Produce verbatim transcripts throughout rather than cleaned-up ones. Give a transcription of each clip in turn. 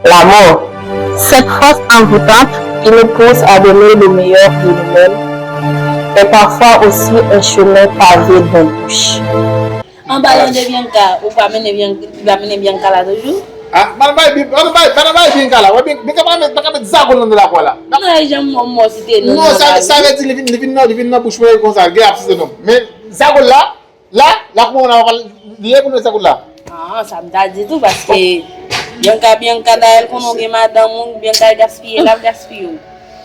La mort. Cette force envoûtante qui nous pousse à donner le meilleur de nous-mêmes est parfois aussi un chemin pavé d'embûches. An palan de Bianca, ou pa mennen Bian-, ou pa mennen Bianca la toujou? Ah, pa nan bay, pa nan bay, pa nan bay Bianca la. Wè, Bian-, Bianca pa met, pa ka met zago nan lakou a la. Non, e jan mò, mò site non, non, sa, sa vle di li vin, li vin nan, li vin nan bouch mwen konsa, gen ap site non. Men zago la, la, la kouman nan pale, li ye pou nou zago la. Ah, sa m ta di tou, paske Bianca, Bianca, dayè l konnen w gen madanm ou, Bianca gaspiye, l ap gaspiye w.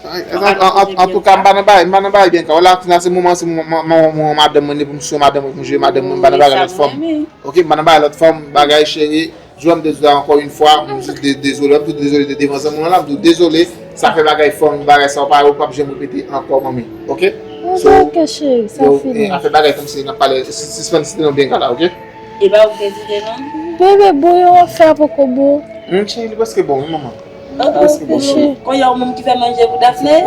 An, an, an, antouka, m pa nan bagay, m pa nan bagay Bianca. Wè la, la se moman, se moman, moman, moman madanm mwen, li pou m sou madanm mwen, pou m jere madanm mwen, m pa nan bagay lòt fanm. Ok, m pa nan bagay lòt fanm, bagay cheri, jwè m dezole ankò yon fwa, m jis de-, dezole, m tou dezole de devan zanmi mwen la, m tou dezole, sa fè bagay fanm, bagay sa w pa, w p ap janm repete ankò manmi, ok? So, ok, cheri, sa yo, fini. Eh, afè bagay fanm si n ap pale, si, sispann site non Bianca la, ok? E pa ou ki te site non? Bebe, bon, yo ap fè a poko bon. Hmm, cheri, li prèske bon, wi, manman. Oh, oh, cheri. Konnya ou menm ki fè manje pou Daphné?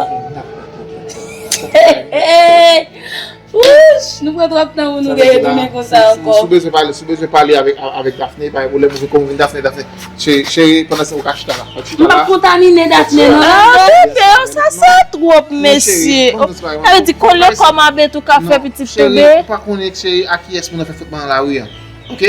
Wouch, nou pran twòp tan pou nou gen repimen konsa ankò. Si w bezwen pale, si w bezwen pale avèk, avèk Daphné, pa gen pwoblèm, ou vin konn vin Daphné, Daphné. Cheri, cheri, pandan se ou ka chita la. Chita la. M p ap kontamine Daphné, non. Ah, bebe, sa, sa twòp, mesye. Sa vle di, kole kòm a Betou ka fè pitit tonbe. Ou pa konnen, cheri, a kiyès moun nan fè fòt nan lari a. Ok?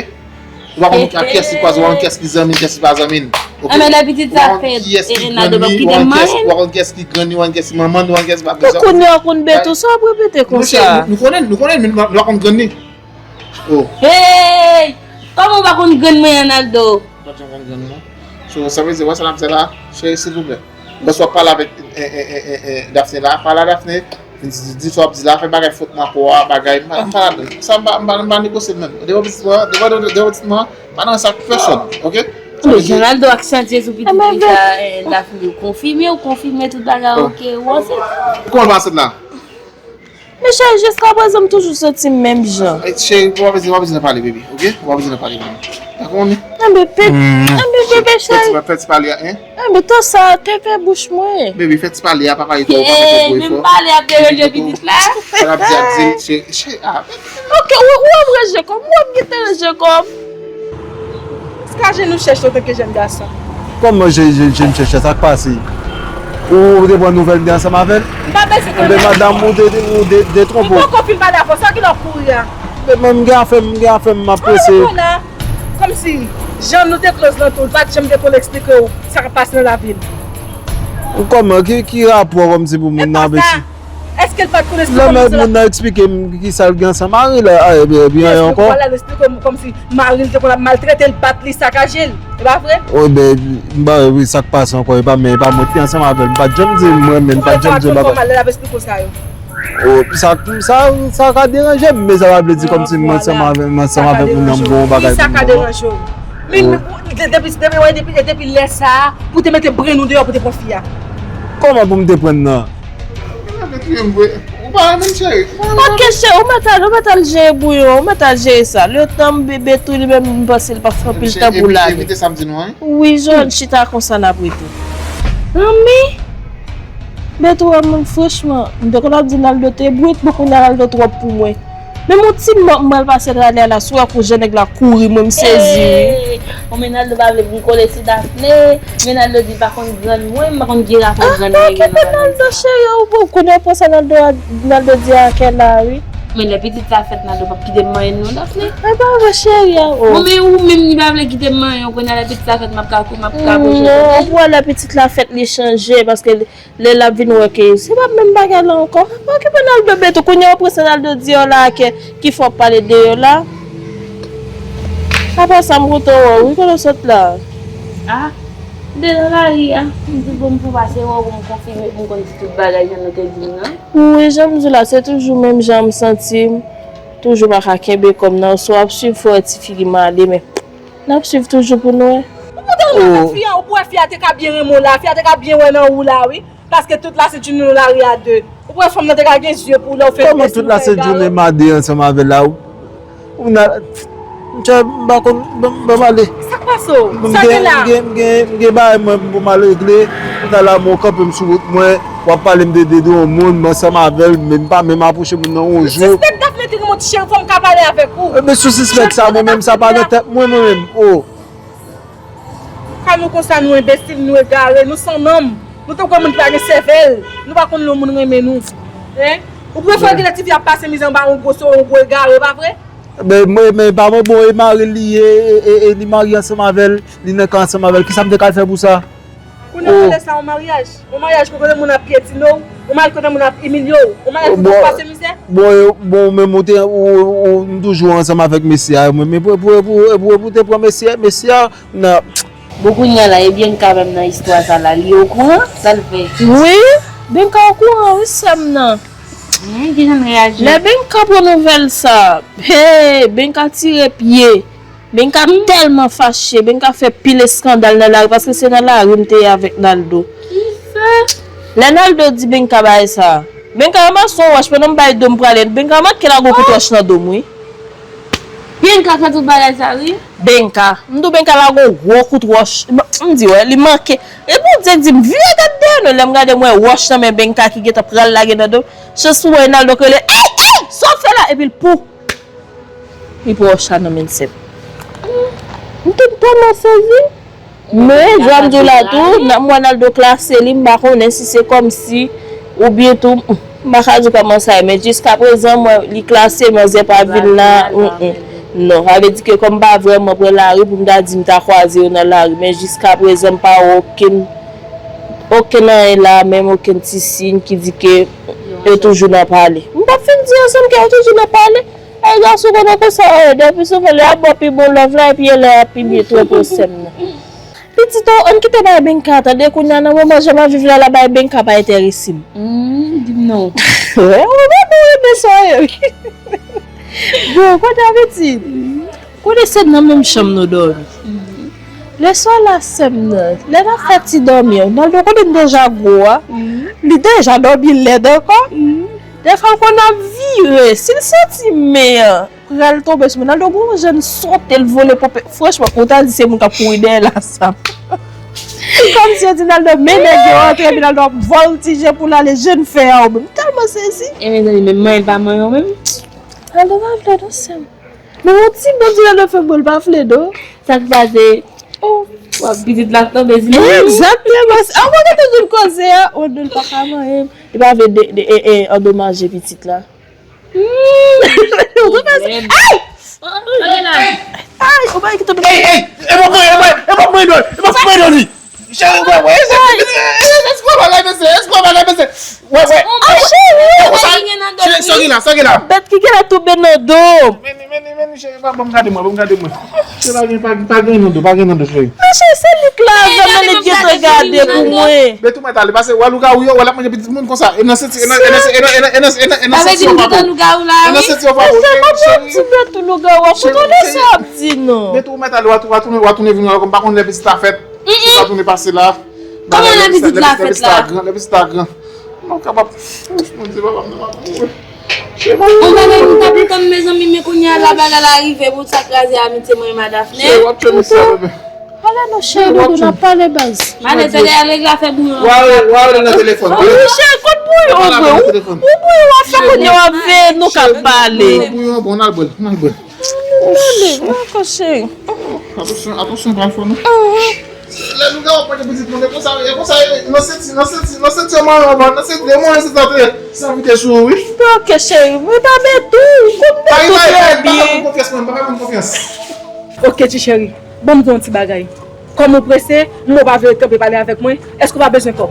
Ou pa konn ak kiyès li kwaze, ou pa konn kiyès ki zanmi l, kiyès ki pa zanmi l. Ok? Anben lè pitit sa fèt, e Naldo p ap kite m manyen. Ou pa konn kiyès ki grann li, ou pa konn kiyès ki manman l, ou pa konn kiyès ki pa bezwen. Kounye a w konn Betou, sa w ap repete konsa? Nou konnen, nou konnen, men nou pa konn grann li. Oh. Hey! Kòman w pa konn grann mwen an, Naldo? M pa t janm konn grann li, non. So, sa vle di, wè sa n ap di la, cheri, silvouplè. Lè w ap pale avèk, eh, eh, eh, eh, eh, Daphné la, pale a Daphné, di, di, di sa w ap di la, fè bagay fòt nan kò a, bagay, m pa, m pa ladan. Sa m pa, m pa, m pa negosye l menm. Devan pitit mwen, devan, devan, devan pitit mwen, pa nan sa ak pèsòn, ok? Sa vle di Jan Naldo ak Santi sou pitit li sa, eh, Daphné, ou konfime, ou konfime tout bagay, ok, ou ansanm. Kòman l pase la? Men cheri, jiskaprezan m toujou santi m menm jan. Eh, cheri, w ap bezwen, w ap bezwen nan pale, baby, ok? W ap bezwen nan pale, baby. Dakò, manmi? Anben, pe-, anben, bebe cheri. Fè ti, fè ti pale a, hein? Anben, tan sa, te fè bouch mwen. Baby, fè ti pale a, pa pale twò, pa fè twò gwo efò. Menm pale ap deranje pitit la. Sa l ap di a, di l, cheri, cheri, ah, baby. Ok, ou, ou ap ranje kòm, ou ap gentan ranje kòm. Eske ajenou chèch otan ke jèn gason? Kòman je, je, je m chèch sa k pase? Ou, ou te pran nouvèl m te ansanm avè l? M pa bezwen konnen. Enben, madanm ou te, ou te, te twonpe w. Ou poko fin pale avè w, sa ki lè w kouri a? Men m gen afè m, m gen afè m, m ap prese. Kòmsi, jan nou te close lan tou, l pa t janm te konn eksplike w sa k ap pase nan lavi l. Kòman? Ki, ki rapò kòmsi pou moun nan avèti? Èske l pa t konn eksplike w sa? Lè moun nan eksplike m kisa l gen ansanm mari l, a, ebyen, ebyen, ankò. Èske w pa al eksplike w kòmsi mari l te konn ap maltrete l, bat li, sakaje l? E pa vre? O, ben, m pa wè sa k pase ankò, e pa, men e pa mwen ki ansanm avè l. M pa t janm di m renmen l, m pa t janm di l bagay. Ou wè sa pa t fè w mal lè l ap eksplike w sa yo? O, sa, sa, sa ka deranje m, men sa pa vle di kòmsi m ansanm avè, m ansanm avèk moun nan, m gen yon bagay pou m. Sa ka deranje w? Men, depi, depi, depi, depi lè sa a, pou te mete brenn ou deyò pou te pran fi a. Kòman pou m te pran nan? Ou pa renmen m, cheri. Ok, cheri, ou mèt al, ou mèt al jere bouyon, ou mèt al jere sa. Letan m bebe tou, li menm, m panse l p ap fè anpil tan pou l ale. Evite sa m di nou an. Wi, Jòn, chita konsa n ap rete. Manmi, Betou wè moun, franchman, m te konn ap di Naldo te brit, bon, kounye a Naldo twòp pou mwen. Menm yon ti mòp m pral pase nan lari a la, si w wè kou jan nèg la kouri, mwen m sezi wi. Hey! Bon, men Naldo pa vle pou m kole sou Daphné, men Naldo di l pa konn grann mwen, m pa konn ki rapò grann mwen gen nan bagay sa. Ah, okipe Naldo cheri, ou bon, kounye a w pran sa Naldo a, Naldo di a kè la wi. Men lè pitit sa fèt Naldo p ap kite m manyen l non Daphné. E pa vre cheri a, oh. Bon, men ou menm li pa vle kite m manyen w, kounye a lè pitit sa fèt m ap ka, m ap ka bouje. Non, pou wè lè pitit la fèt li chanje, paske lè l ap vin wè ke se pa menm bagay la ankò. Pa okipe Naldo Betou, kounye a w pran sa Naldo di yo la ke ki fè w ap pale de yo la. Apa sa m kontan wè w wi, kote w sot la? Ah, m te nan lari a. M di bon m pou pase wè w pou m konfime pou m konn si tout bagay jan nou te di m nan. Wi, jan m di w la, se toujou menm jan m santi m. Toujou pa ka kenbe kò m nan. Si w ap swiv fò wè ti figi m ale, men n ap swiv toujou pou nou wè. Ou kontan wè fi a, ou pou wè fi a te ka byen renmen w la, fi a te ka byen wè nan ou la wi. Paske tout lasent jounen nou lari a de. Ou kwè fanm nan te ka gen zye pou lè w fè... Kòman tout lasent jounen m a de ansanm avè l la? Ou, ou vin a, m tchè, m pa konn, ban m, ban m ale. Sa k pase w? Sa gen la? M gen, m gen, m gen bagay mwen pou m al regle. Tout a la, mwen kanpe m sou wout mwen. W ap pale m de, de, de yon moun, m ansanm avè l, men m pa menm apwoche moun nan yon jou. Sispèk Daphné te gen yon ti cheri, fò m ka pale avèk ou. Ebyen, sou sispèk sa, mwen menm, sa pa nan tèt mwen, mwen menm. Oh. Nou konsa, nou enbesil, nou egare, nou san nanm. Nou tankou moun ki pa gen sèvèl. Nou pa konn lè yon moun renmen nou. Hein? Ou prefere kite tifi ap pase mizè anba yon gwo so, yon gwo egare, pa vre? Men, men, men pa mwen, bon, e mari l li ye, e, e, e li marye ansanm avè l, li nan kay ansanm avè l. Kisa m te ka fè pou sa? Kounye a, w rele sa yon maryaj? Yon maryaj kote moun ap pyetine w, yon maryaj kote moun ap imilye w, yon maryaj kote w ap pase mizè. Bon, bon, bon, men ou te, ou, ou, ou, m toujou ansanm avèk mesye a, mwen, men pou, pou, pou, pou, pou te pran mesye, mesye a, nan. Bon, kounye a la, e Bianca menm nan istwa sa la, li okouran? Sa l fè? Wi, Bianca okouran, wi, sè m nan. Hmm, kijan l reyaji? Lè Bianca pran nouvèl sa, hey, Bianca tire pye. Bianca tèlman fache, Bianca fè pil eskandal nan lari, paske se nan lari m te ye avèk Naldo. Kisa? Lè Naldo di Bianca bagay sa, Bianca ranmase yon wòch pandan m bay do m prale, Bianca manke lage yon kout wòch nan do m, wi. Bianca fè tout bagay sa, wi. Bianca. M di w Bianca lage yon gwo kout wòch. M di, wè, li manke. E Bondye di m, vire gad dèyè nou. Lè m gade, m wè wòch nan men Bianca ki gentan pral lage nan do m. Chans pou mwen, Naldo k rele, ey, ey, sa w ap fè la? Epi l pou. Li pran wòch la nan men l sèm. M te tèlman sezi. Men, jan m di w la tou, nan mwen Naldo klase li, m pa konnen si se kòmsi, oubyen tou, m pa ka di kòman sa ye, men jiskaprezan, mwen, li klase, manzè pa vin la, mm, mm. Non, sa vle di ke kòm m pa vrèman pran lari pou m ta di m ta kwaze yo nan lari, men jiskaprezan, m pa wè okenn, okenn anyen la, menm okenn ti siy ki di ke yo toujou nan pale. M t ap fin di ansanm ke yo toujou nan pale. Ay, gason konnen konsa, eh, depi souvan lè ap ba w pi bon love la, epi e lè ap pi byen twonpe w sè m nan. Pitit o, ann kite bay Bianca, tande kounye a nan moman jan m ap viv la, la bay Bianca pa enterese m. Hmm, di m non. Wè, ou pa bon renmen sa ye, wi. Bon, kote apeti? Kote se nan menm chanm nou dòmi. Lè swa la sè m nan, lè n ap fè ti dòmi an, Naldo konnen m deja gwo a, li deja dòmi lèd ankò. Dèfwa l konn ap vire, si l santi men an pral tonbe sou mwen, Naldo gon jèn sote l vole ponpe. Franchman, ou ta di se moun k ap kouri dèyè l a sa. Kòmsi yo di Naldo men nèg yo antre, epi Naldo ap vòltije pou l ale jèn fè a ou menm. M tèlman sezi. E mezanmi, menm manyen l pa manyen w menm. Naldo pa vle non sè m. Men yon ti bon ti lè fè bon, l pa vle non. Sa k pase? Oh. W ap pitit la ap tonbe sou li. Egzakteman. A w pa gade tout koze a? Oh non, l pa ka manyen m. Li pa vle de, de, e, e, andomaje pitit la. Hmm. Ou tou fè sa. Ay! Ay, ou pa ki tonbe. Ey, ey, e pa mwen, e pa, e pa mwen non, e pa mwen non li. Cheri, wè, wè, e, e, e, eskwè bagay mesye, eskwè bagay mesye. Wè, wè. Oh, cheri, sa ki gen nan do, cheri, sa ki la, sa ki la. Bèt ki gen la tonbe nan do. Men, men, men, men, cheri, pa, ban m gade mwen, ban m gade mwen. Cheri, pa gen, pa, pa gen nan do, pa gen nan do, cheri. Non, cheri, se li k la, men li gentan gade pou mwen. Men tou mèt ale, pase wè lougawou yo, wè l ap manje pitit moun konsa. E nan senti, e nan, e nan, e nan, e nan, e nan, e nan senti yo pa bon. E nan senti yo pa bon, cheri. Ti bèt ou lougawou, ou konnen sa w ap di non. Men tou mèt ale, w a tou, w a tounen, w a tounen vin wè, kòm pa konn lè pitit la fèt. Pitit la tounen pase la. Kòman lè pitit la fèt la? Lè pitit la gran, lè pitit la gran. Mwen kapab. Mwen di papa m nan mwen. Yon bagay m t ap tann, mezanmi, men kounye a la bagay la rive pou sa kraze amitye mwen e Madafne. Cheri, w ap tchwe misye, bebe. Ala non, cheri doudou, n ap pale baz. Mane, tande a nèg la fè bouyon. W a rele nan telefòn. Wi, cheri, kot bouyon vre? Ou bouyon w ap fè kounye a w ap veye nou k ap pale. Bouyon, bouyon, bon, n al bwè l, n al bwè l. Mande, mwen ankò cheri. Atansyon, atansyon, pral fò non. Lè lougawou ap manje pitit moun, e konsa, e konsa, e nan senti, nan senti, nan senti yo manyen anba, nan senti yo manyen senti antre, san vite sou ou, wi. Oke, cheri, mwen pa bet ou, ou konn bet ou trè byen. Pa fè moun konfyans, mwen, pa fè moun konfyans. Oke, ti cheri, ban m di w yon ti bagay. Kòm ou prese, m wè w pa vle kanpe pale avèk mwen, èske w pa bezwen kòb?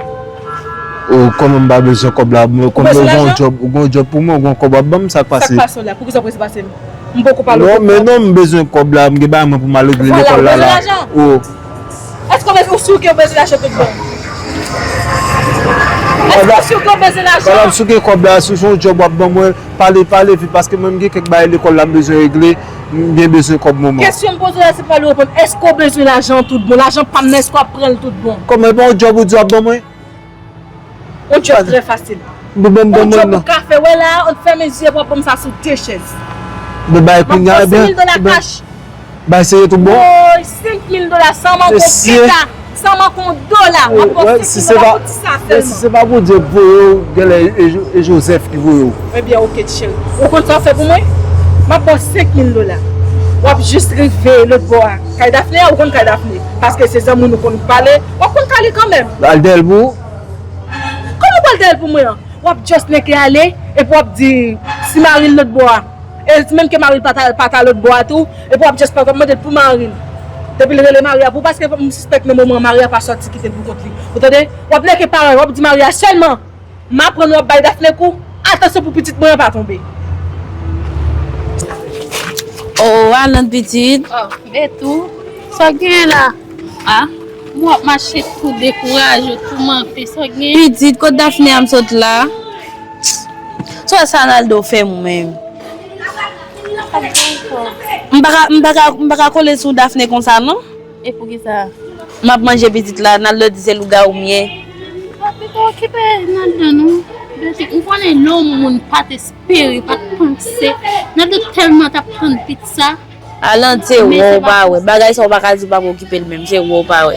O, kòman m pa bezwen kòb la? Kòm ou gen yon djòb, ou gen yon djòb pou mwen, ou gen yon kòb w ap ban m, sa k pase? Sa k pase w la? Poukisa w prese pase m? M poko pale w de kòb. Non, men non, m bezwen kòb la, m gen bagay mwen pou m al regle lekòl la la. O. Èske w bezwen, ou si ke w bezwen lajan tout bon? Èske w si ke w bezwen lajan? Padam, si w gen kòb la, si w se yon djòb w ap ban mwen, pale, pale vit, paske mwen m gen kèk bagay lekòl la m bezwen regle, m byen bezwen kòb moman. Kesyon m poze w la, se pa li w reponn, èske w bezwen lajan tout bon? Lajan pa m nan, èske w ap pran l tout bon? Kòman, e pa yon djòb ou di w ap ban mwen? Yon djòb trè fasil. Yon djòb ou ka fè, wè la, ou fèmen zye pou w ap ban m sa sou de chèz. M ap ba w senk mil dola kach. Bay serye tout bon? Woy, senk mil dola, san manke yon peta, san manke yon dola. M ap ba w senk mil dola pou ti sa sèlman. Si se pa Bondye k voye w, genlè e Jo-, e Jozèf ki voye w. Ebyen, oke, ti cheri. Ou konn sa w fè pou mwen? M ap ba w senk mil dola. W ap jis rive lòt bò a. Kay Dafne a, ou konn kay Dafne. Paske se zanmi nou konn pale, w ap konn kay li kanmenm. Al dèyè l pou ou? Kòman w pral dèyè l pou mwen an? W ap just nèke ale, epi w ap di si mari l lòt bò a. E menm ke mari l pa ta, pa ta lòt bò a tou, epi w ap just pa, w ap mande l pou mari l. Depi l rele mari a pou, paske m sispèk nan moman an, mari a pa sòti kite l pou kont li. Ou tande? W ap nèke pawòl, w ap di mari a sèlman. M aprann w ap bay Dafne kou. Atansyon pou pitit mwen an pa tonbe. Oh, Alan pitit. Oh, Betou. Sa w genyen la? Ah, m w ap mache tou dekouraje, tou manke. Sa w genyen? Pitit, kot Dafne a m sot la? Sa w sa Naldo fè m menm? M pa ka, m pa ka, m pa ka kole sou Dafne konsa non. E poukisa? M ap manje pitit la, Naldo di se lougawou m ye. Pito okipe Naldo non. Beti, ou konnen lè yon moun pa t espere, pa t panse. Naldo tèlman t ap tann pitit sa. Alan, se wè w pa wè. Bagay sa w pa ka di w pa okipe l menm, se wè w pa wè.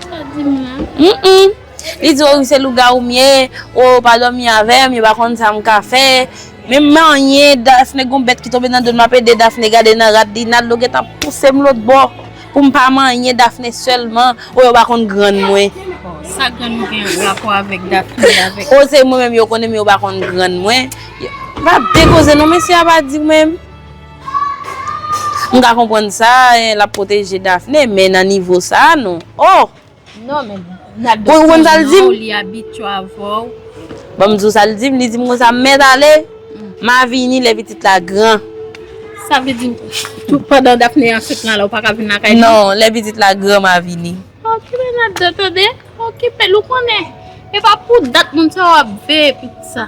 Sa di m la? Mm. Li di, o, wi, se lougawou m ye, o, pa dòmi avè m, yo pa konn sa m ka fè. Men m manyen, Dafne gon bèt ki tonbe nan do l, m ap ede Dafne gade nan rad li, Naldo gentan pouse m lòt bò pou m pa manyen Dafne sèlman, o, yo pa konn grann mwen. Bon, sa grann ou gen rapò avèk Dafne, avèk. O, se mwen menm yo konnen, men yo pa konn grann mwen. Yo pa byen koze non, mesye a pa di menm. M ka konprann sa, eh, l ap pwoteje Dafne, men nan nivo sa a, non. Oh! Non, men Naldo konnen w, li abitye avè w. Ban m di w sa l di m, li di m konsa, m mèt ale, m a vini lè pitit la gran. Sa vle di, tou pandan Dafne ansent lan la, ou pa ka vin lakay li? Non, lè pitit la gran, m a vini. Okipe Naldo, tande? Okipe l, ou konnen. E pa pou dat moun sa w ap veye pitit sa.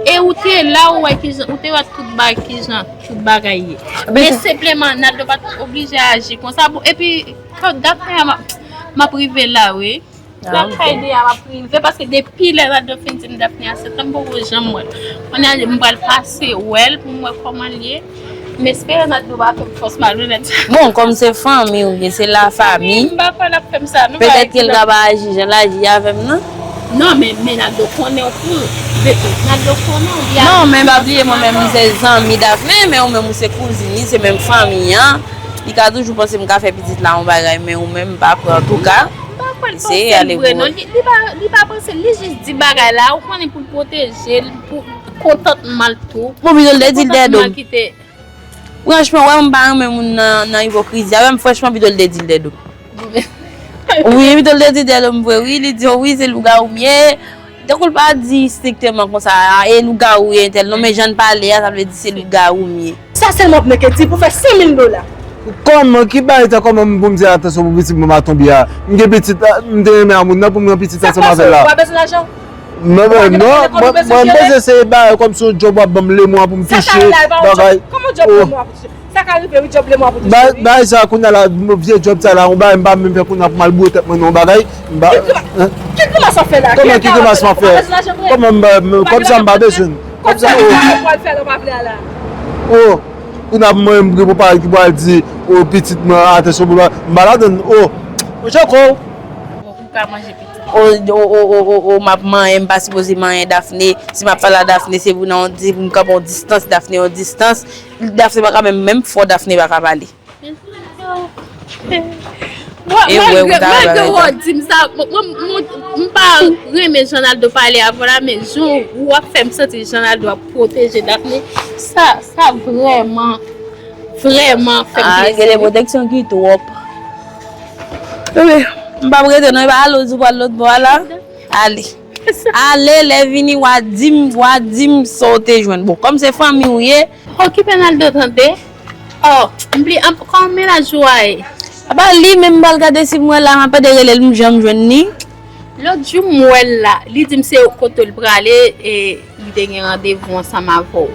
E ou te la, ou wè kijan, ou te wè tout bagay, kijan tout bagay ye. Men senpleman, Naldo pa t oblije aji konsa. Bon, epi, Dafne a, m ap, m ap rive la, wi. Lakay de a, m ap rive, paske depi lè Naldo fin di m Dafne a sèt an, m poko janm wè l. Kounye a, m pral pase wè l pou m wè kòman l ye. M espere Naldo pa fè m fòs malonèt sa. Bon, kòm se fanmi w ye, se la fami. M pa kwè l ap fè m sa, non. Petèt ke l ka pa aji jan l aji avè m nan. Non, men, men Naldo konnen w tou. Naldo konnen w, li abitye. Non, men pa bliye, mwen menm, m se zanmi Dafne, men ou menm, ou se kouzin li, se menm fanmi an. Li ka toujou panse m ka fè pitit la yon bagay, men ou menm, m pa kwè, antouka. M pa kwè l panse l vre, non. Li, li pa, li pa panse l, li jis di bagay la, ou konnen pou l pwoteje l, pou kontantman l tou. Bon, pito l te di l dèyè do m. Franchman, wè, m pa renmen moun nan, nan ipokrizi a. Wè, m franchman, pito l te di l dèyè do m. Wi, pito l te di l dèyè do m vre, wi, li di, o, wi, se lougawou m ye. Tankou l pa di estrikteman konsa, a, e lougawou ye entèl, non, men jan l pale a, sa vle di se lougawou m ye. Sa sèlman w ap nèke di pou fè san mil dola. Kòman, ki bagay sa, kòman pou m di atansyon pou pitit mwen pa tonbe a? M gen pitit, a, m te renmen a moun nan pou m gen pitit ansanm avè l la. Sa k pase, ou pa bezwen lajan? Non, non, non, mwen, mwen bezwen se bagay kòmsi yon djòb w ap ban m lemwa pou m touche, bagay. Kòman djòb lemwa pou touche? Sa ka rive, wi, djòb lemwa pou touche, wi. Bagay sa, kounye a la, vye djòb sa la, yon bagay m pa menm fè kounye a pou m al boure tèt mwen nan yon bagay. M pa, ki grimas w ap fè la? Kòman ki grimas m ap fè? Kòman m pa, kòm sa m pa bezwen l. Kòm sa, o. Kòm sa, ou pral fè lè w pa vle a la. O, kounye a pou mwen, m gen pou pale ki pral di, o, pitit mwen, atansyon pou l pa, m pa ladann, o. Monchè, kò. Ou ka manje pitit. O, o, o, m ap manyen, m pa sipoze manyen Dafne. Si m ap pale a Dafne, se pou nan yon di-, pou m kanpe yon distans, Dafne yon distans. Dafne pa ka menm, menm fò Dafne pa ka pale. E wè, ou ta malgre w di m sa, mwen, mwen, mwen, m pa renmen jan Naldo pale avè w la, men jan w ap fè m santi jan Naldo ap pwoteje Dafne, sa, sa vrèman, vrèman fè m plezi. A, gen de pwoteksyon ki twòp. Bebe, m p ap rete non, e pa ale w di w pral lòt bò a la? Ale. Ale, lè vini, w a di m, w a di m sa w te jwenn. Bon, kòm se fanmi w ye. Okipe Naldo, tande. Oh, m pli, an, kòman mennaj ou a ye? Apa li menm m pral gade si m wè la, m ap pede rele l, m janm jwenn li. Lòt jou m wè l la, li di m se kote l prale, e li te gen randevou ansanm avè w.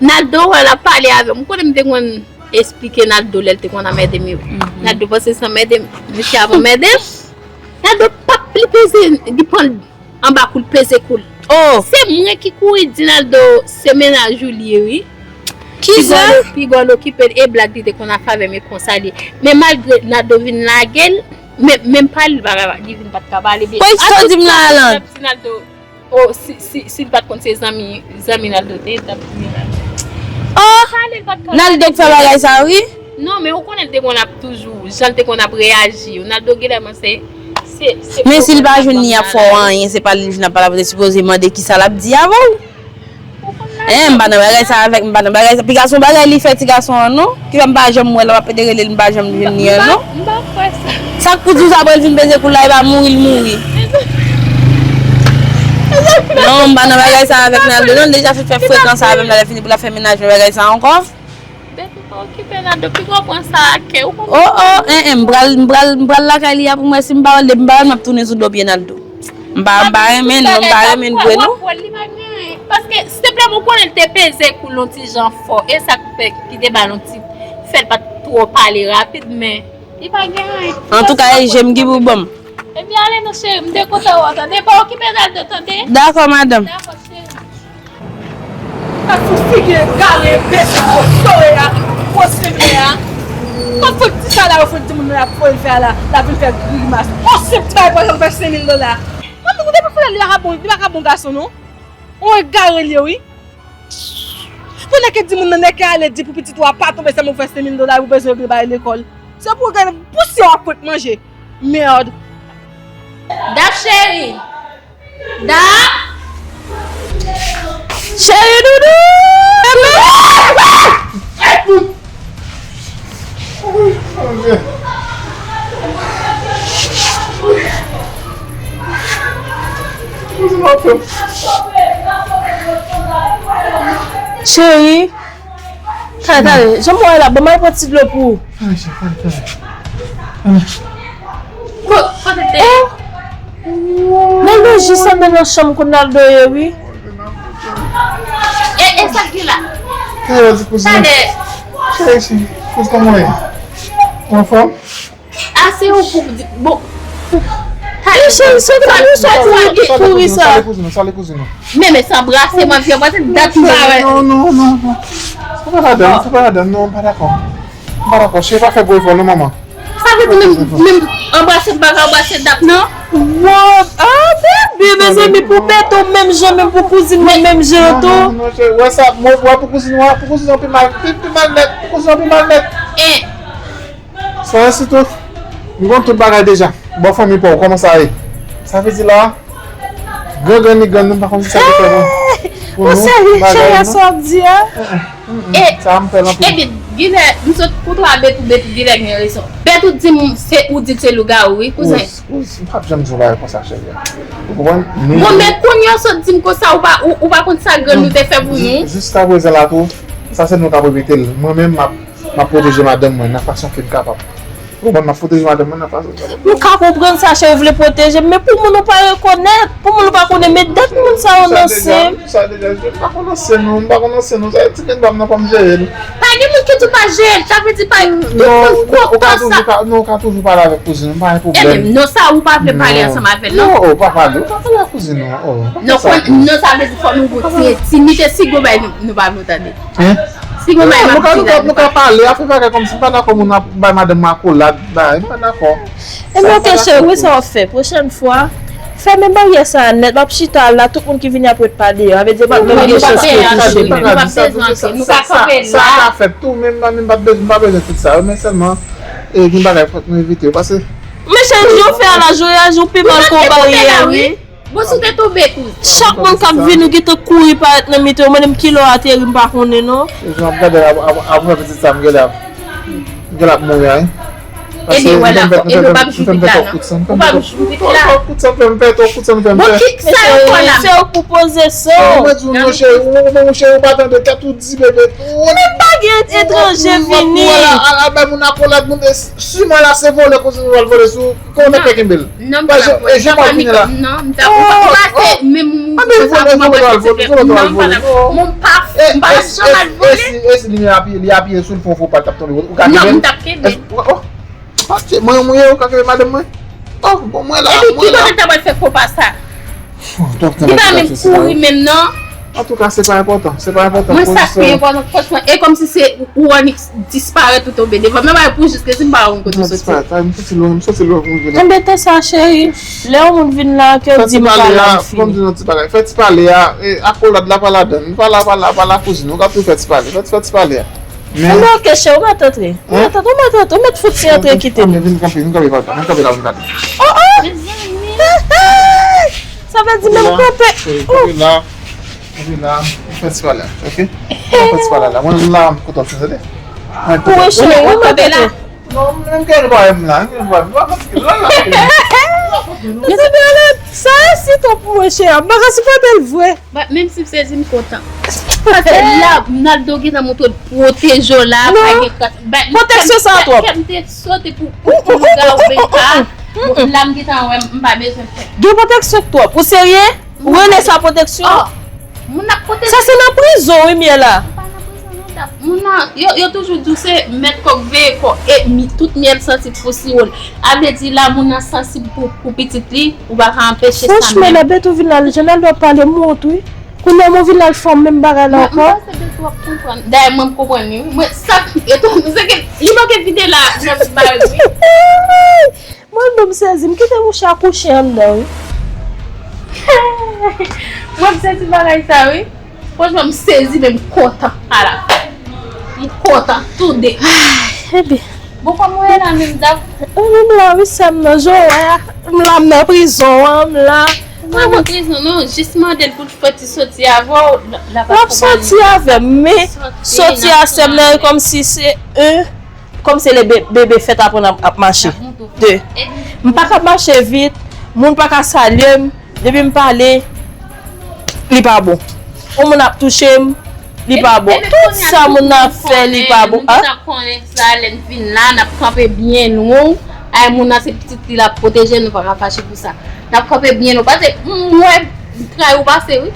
Naldo wè l ap pale avè m. Ou konnen m te konn esplike Naldo lè l te konn anmède m yo. Naldo panse se anmède m. Mesye ap anmède m. Naldo p ap, li peze, li pran l anba kou l, peze kou l. Oh! Se mwen ki kouri di Naldo se mennaj ou li ye, wi. Kijan? Piga l okipe l, e blag li te konn ap fè avè m, e konsa li ye. Men malgre Naldo vin lage l, men, menm pale li pa ka, li vin pa t ka pale byen. Kòman sa w di m la, Alan? Ti Naldo, o, si, si, si l pa t konn se zanmi, zanmi Naldo te ye, t ap di Naldo. Oh! Naldo k fè bagay sa, wi. Non, men ou konnen l te konn ap toujou, jan l te konn ap reyaji. Naldo genlè se, se, se Men si l pa jwenn li ap fè w anyen, se pa li l vin ap pale avè w, te sipoze mande kisa l ap di avè w. Ou konn Naldo. Eh, m pa nan bagay sa avèk, m pa nan bagay sa. Piga se yon bagay li fè ti gason an, non. Ki fè m pa janm wè l, m ap pede rele l, m pa janm jwenn li an, non. M pa kwè sa. Sa k pou di w sa, apre l vin peze kou l la, e pa mouri l mouri. Non, m pa nan bagay sa avèk Naldo, non. L deja fin fè frekan sa avè m la, lè fini pou l ap fè mennaj mwen bagay sa ankò. Bèt ou pa okipe Naldo, piga w pran sa a kè, ou konn. Oh, oh, en, en, m pral, m pral, m pral lakay li a pou m wè si m pa wè l, depi m pa wè l, m ap tounen sou do pye Naldo. M pa, m pa renmen l, non, m pa renmen l vre, non. W ap wè l, li pa gen anyen. Paske, silteplè, mwen konnen l te peze kou l yon ti jan fò. E sa k fè ki te ba l yon ti, fè l pa t twò pale rapid, men li pa gen anyen. Antouka, e je m ki pou ban m. Ebyen, ale non, cheri, m te kontan wè w, tande. Pa okipe Naldo, tande. Dakò, madanm. Dakò, cheri. Sa sou figi egare, enbesil, gwo sore a, gwo semlè a. Kòb fò di sa la, yo fò di moun nan y ap voye l fè a la, l ap vin fè grimas. On senp ti bagay pa janm fè senk mil dola. Mwen menm, ou depi fè li pa ka bon, li pa ka bon gason, non. On egare li ye, wi. Pou nèg ki di moun nan nèg ki ale di pou pitit ou a pa tonbe sèlman pou fè senk mil dola, ou bezwen vle bay lekòl. Se pou gade pousyè w ap pot manje. Merde. Dap cheri. Dap. Cheri doudou. Cheri. Tande, tande, jan m wè la, ban m al pran ti dlo pou ou. Ay, cheri, tande, tande. Tande. Ko-, kote te ye? Naldo jis antre nan chanm kote Naldo ye, wi. E, e sa ki la? Tande, di kouzin. Tande. Cheri, cheri, kouz kòman w ye? Ou anfòm? Ase ou pou di, bon. E cheri, se gade sa pou kouri sa. Sale kouzin ou, sale kouzin ou. Men, men, sa anbrase mwen, vye, mwen, se dat m pa wè. Non, non, non, non. Sa pa ladan, sa pa ladan, non, m pa dakò. M pa dakò, cheri, pa fè gwo efò, non, manman. Sa vle di menm, menm anbrase m pa ka anbrase dat, non? Wow, ah, bebe, mezanmi, pou Beto menm jan, menm pou kouzin mwen menm jan tou. Non, non, non, cheri, wè sa, mwen, wè pou kouzin mwen, pou kouzin mwen pi mal, pi, pi mal nèt, pou kouzin mwen pi mal nèt. E. Sa, sitou, m konn tout bagay deja. Bò fanmi pa w, kòman sa ye? Sa vle di la, gran gran ni gran nou pa konn ki sa pou fè nou. Pou nou, bagay nou. Cheri, sa w ap di a? E, sa m fè l anpil. Epi, Gilè, m sot kontwa Betou, Betou, Gilè gen rezon. Betou di m, se, ou di se lougawou, wi, kouzen. Kouz, kouz, m p ap janm di yon bagay konsa, cheri. Ou konprann? Bon, men kounye a w sot di m konsa, ou pa, ou, ou pa konn sa grann nou te fè pou nou? Jiskaprezan la tou, sa se nou k ap repete l. Mwen menm, m ap M ap pwoteje madanm mwen nan fason ke m kapab. Ou konprann, m ap pwoteje madanm mwen nan fason ke m kapab. M ka konprann sa, cheri, ou vle pwoteje m, men pou moun ou pa rekonèt, pou moun ou pa konnen, men dat moun sa yo nan sen. Sa deja, sa deja, m pa konn nan sen non, m pa konn nan sen non, sa ti grenn ba m nan fò m jere l. Pa gen moun ki di w pa jere l, sa vle di pa tout moun kontan sa. Non, ou ka toujou pa, non, ou ka toujou pale avèk kouzin ou, pa gen pwoblèm. E menm non, sa ou pa vle pale ansanm avè l non. Non, ou pa pale, ou pa pale ak kouzin ou, oh. Non, sa vle di fò nou gon ti entimite, si gon bagay nou, nou pa vle tande. Hein? Si gon bagay m ap di la, nou ka pale, afè bagay kòmsi m pa dakò moun ap bay madanm mwen akolad, bagay, m pa dakò. Ebyen, ok, cheri, wi, sa w ap fè. Pwochèn fwa, fèmen baryè sa a nèt, m ap chita la, tout moun ki vini ap ret pa deyò. Sa vle di, m pa gen chans pou yo touche m. Nou pa bezwen antre, nou pa bezwen antre, nou ka kanpe la. Sa ka fèt tou, men m pa, men m pa bezwen, m pa bezwen tout sa yo, men sèlman, e, gen bagay fòk nou evite yo, paske. Men cheri, jan w fè a la, jan w reyaji, w pi mal ke yon baryè, wi. Bon, si w te tonbe tou. Chak moun k ap vini, ou gentan kouri parèt nan mitan yo. Mande m kilè w ateri, m pa konnen non. Jan m ap gade l, ap, ap, ap wè pitit sa, m genlè ap, m genlè ap mouri a, wi. Ebyen, wè la, e nou p ap jwi pitit la non. Ou p ap jwi pitit la. Twòp kout san fè m pè, twòp kout san fè m pè. Bon, ki sa yo fè la? Se ou k pou poze so. Mwen di w non, cheri, ou, ou, ou, cheri, ou pa tande tèt ou di, bebe. Men pa gen etranje vini. Al, al bay moun akolad, moun, e, siman la se vòlè, kote ou al vòlè sou. Kòman w te fè kenbe l? Non, m pa t ap vòlè. E jan w ap vini la. Non, m t ap, ou pa se menm moun sa pou m ap aksepte. Non, m pa t ap, m pa, m pa janm al vòlè. E si, e si li apiye, li apiye sou l, fè yon fo pa, l t ap tonbe, ou ka kenbe l? Non, m t ap kenbe l. Oh, oh. Mwen, mwen, ou ka kenbe madanm mwen? Oh, bon, mwen la, mwen la. Epi, ki kote l ta pral fè fo pa sa? Li pa menm kouri menm, non. Antouka, se pa enpòtan. Se pa enpòtan. Mwen, sa ki enpòtan, franchman, e kòmsi se ou annik disparèt ou tonbe devan. Men bay pou jis ke si m pa wè kote w soti. Disparèt, m soti lwen, m soti lwen pou m vin. Anben, tan sa, cheri, lè yon moun vin la, ke w di m pa la, m fini. Fè ti pale a, fè ti pale a, e, akolad la pa ladann. Pa la, pa la, pa la kouzin. Ou ka tou fè ti pale. Fè ti, fè ti pale a. Men. Anben, oke, cheri, ou mèt antre. Ou mèt antre, ou mèt antre, ou mèt fout se antre kite nou. Vin kanpe, vin kanpe, vin kanpe la, vin kanpe. Oh, oh! Sa vle di menm kanpe. Kanpe la. Epi la, ou fè ti pale, oke? Ou fè ti pale la. Mwen la, m kontan, tande? Mwen kontan. Pou wè cheri, ou kanpe la. Non, mwen gen dwa m la, gen dwa m. Mwen pa fatige, la, la. Mwen se bèlè, sa e siton pou wè cheri. M pa ka sipòte l vre. Ba, menm si m sezi, m kontan. Paske la, Naldo gentan montre l pwoteje w la, pa gen kras. Pwoteksyon sa twòp. Kè m te sote pou, pou, pou m gawbe a. Bon, la, m gentan wè, m pa bezwen fè. Gen pwoteksyon twòp. Ou serye? Ou rele sa pwoteksyon? Oh, moun ap pwoteje. Sa se nan prizon, wi, myèl la. Moun nan, yo, yo toujou di w se mèt kòk veye kò. E mi, tout myèl sansib pou siwo l. A vle di la, moun nan sansib pou, pou pitit li, ou pa ka anpeche sa menm. Franchman, lè Beto vin la, jan Naldo ap pale, m wont, wi. Kounye a, mwen vin la, l fè menm bagay la ankò. Mwen, mwen panse Beto ap konprann. Dayè, mwen, m konprann li, wi. Mwen, sa, eto, se ke, li manke vide la, nan ti bagay, wi. Mwen menm sezi, m kite mouche a kouche anndan, wi. Mwen m sezi bagay sa, wi. Franchman, m sezi, men m kontan. Ala. M kontan, toude. Epi. Bon, kòman w ye la menm, dam? Mwen menm la, wi, sè m nan, jan w wè a, m la, m nan prizon an, m la. M pa nan prizon, non, jis mande l pou l fè ti soti avè w, l ap soti avè m, men soti a sè m nan, e kòmsi se, e, Kòm se lè be- bebe fèt aprann ap, ap mache. De. M pa ka mache vit, moun pa ka salye m, depi m pale, li pa bon. Yon moun ap touche m, li pa bon. Tout sa moun nan ap fè, li pa bon. Moun gentan konnen sa, lè n vin la, n ap kanpe byen lwen. Ay, moun nan se pitit li l ap pwoteje, nou pa ka fache pou sa. N ap kanpe byen lwen. Paske m wè tray ou pase, wi.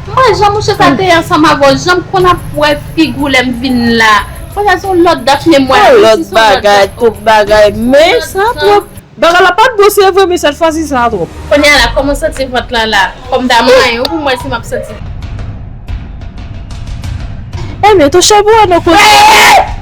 M pa janm mouche sa te ansanm avè w, janm konn ap wè figi w lè m vin la. Fò sa se yon lòt dat, men mwen la, yon lòt bagay, tout bagay, men sa twòp. Bagay la pa t bon, se vre, men sèt fwa si sa twòp. Kounye a la, kòman santi vant lan la? Fò m ta manyen wi pou m wè si m ap santi. Ebyen, touche pou wè non kouzin.